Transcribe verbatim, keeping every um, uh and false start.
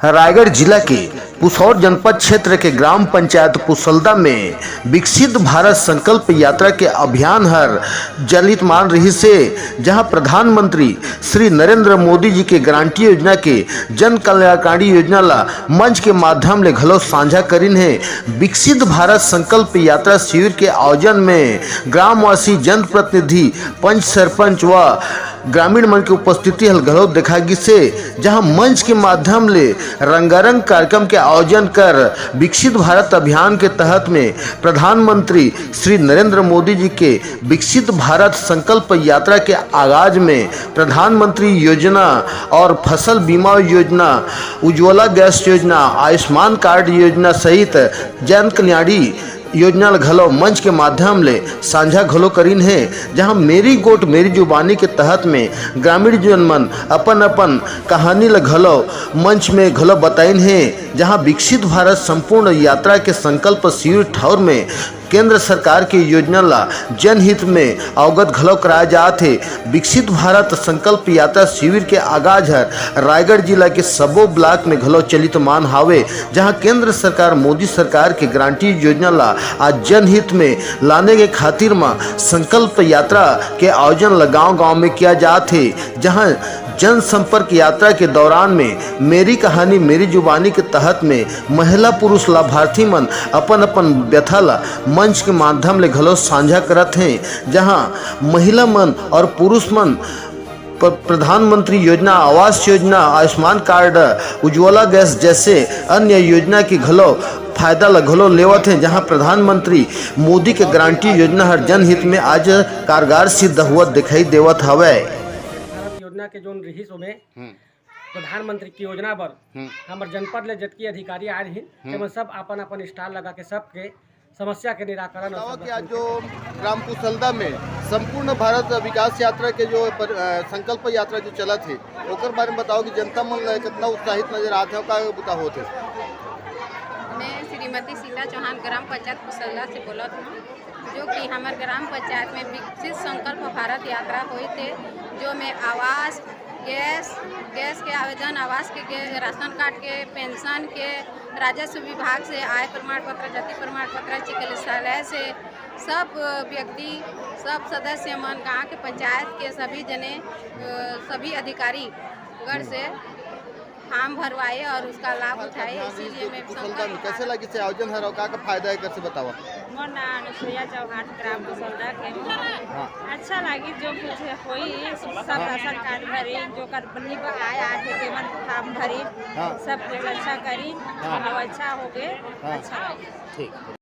रायगढ़ जिला के पुसौर जनपद क्षेत्र के ग्राम पंचायत पुसलदा में विकसित भारत संकल्प यात्रा के अभियान हर चलित मान रहिस हे, जहां प्रधानमंत्री श्री नरेंद्र मोदी जी के गारंटी योजना के जन कल्याणकारी योजना ला मंच के माध्यम ले घलो साझा करिन हे। विकसित भारत संकल्प यात्रा शिविर के आयोजन में ग्रामवासी, जनप्रतिनिधि, पंच, सरपंच व ग्रामीण मन के उपस्थिति हल घलो देखा गिस हे, जहां मंच के माध्यम ले रंगारंग कार्यक्रम के आयोजन कर विकसित भारत अभियान के तहत में प्रधानमंत्री श्री नरेंद्र मोदी जी के विकसित भारत संकल्प यात्रा के आगाज में प्रधानमंत्री योजना और फसल बीमा योजना, उज्ज्वला गैस योजना, आयुष्मान कार्ड योजना सहित जन कल्याणी योजना ल घलो मंच के माध्यम ले साझा घलो करिन हे, जहां मेरी गोठ मेरी जुबानी के तहत में ग्रामीण जन मन अपन-अपन कहानी ल घलो मंच में घलो बताइन हे, जहां विकसित भारत संपूर्ण यात्रा के संकल्प शिविर ठौर में केंद्र सरकार के योजना ला जनहित में अवगत घलो कराए जात हे। विकसित भारत संकल्प यात्रा शिविर के आगाज हर रायगढ़ जिला के सबो ब्लॉक में घलो चलित मान हावे, जहां केंद्र सरकार, मोदी सरकार के गारंटी योजना ला आज जनहित में लाने के खातिर म संकल्प यात्रा के आयोजन ला गांव-गांव में किया जात हे, जहां जनसंपर्क यात्रा के दौरान में मेरी कहानी मेरी जुबानी के तहत में महिला पुरुष लाभार्थी मन अपन-अपन व्यथा ला मंच के माध्यम ले घलो साझा करत हें, जहां महिला मन और पुरुष मन प-, प्रधानमंत्री योजना, आवास योजना, आयुष्मान कार्ड, उज्ज्वला गैस जैसे अन्य योजना के घलो फायदा ल घलो लेवत हें, जहां प्रधानमंत्री मोदी के गारंटी योजना हर जनहित में आज कारगर सिद्ध होवत दिखाई देवत हवय। भारत योजना के जोन रिहिस ओमे हम्म। प्रधानमंत्री की योजना बर हम्म। हमर जनपद ले जतकी अधिकारी आए रहिन, हम्म। तेमन सब अपन अपन स्टॉल लगा के सबके समस्या के निराकरण और बताओ कि आज जो ग्राम पुसलदा में संपूर्ण भारत विकास यात्रा के जो पर-, अ, संकल्प यात्रा जो चलत हे, ओकर बारे में बताओ कि जनता मन ल कितना उत्साहित नजर आत हे, का बुता होत हे? मैं श्रीमती सीता चौहान, ग्राम पंचायत पुसलदा से बोलत हूँ, जो कि हमर ग्राम पंचायत में विकसित संकल्प भारत यात्रा होइस हे, जो में आवास, गैस, गैस के आवेदन, आवास के गे-, राशन कार्ड के, पेंशन के, राजस्व विभाग से आय प्रमाण पत्र, जाति प्रमाण पत्र, चिकित्सालय से सब व्यक्ति, सब सदस्य मन, गांव के पंचायत के सभी जने, अ, सभी अधिकारी गण से फॉर्म भरवाए और उसका लाभ भारत उठाए, अभियान इसीलिए जो मैं कुशलता संपर्क में कैसे विभाग लगिस हे आयोजन हर, का का फायदा हे, कैसे बतावा? मोर नाम अनुसुईया चौहान, ग्राम कुशलदा के हूँ। हाँ। अच्छा लगिस, जो कुछ होई, सब हाँ। राशन कार्ड भरी, जो कर बनी आया है, तेमन फॉर्म भरी, हाँ। सब कुछ अच्छा करी, हाँ। और अच्छा हो गए, हाँ। अच्छा लगिस। ठीक।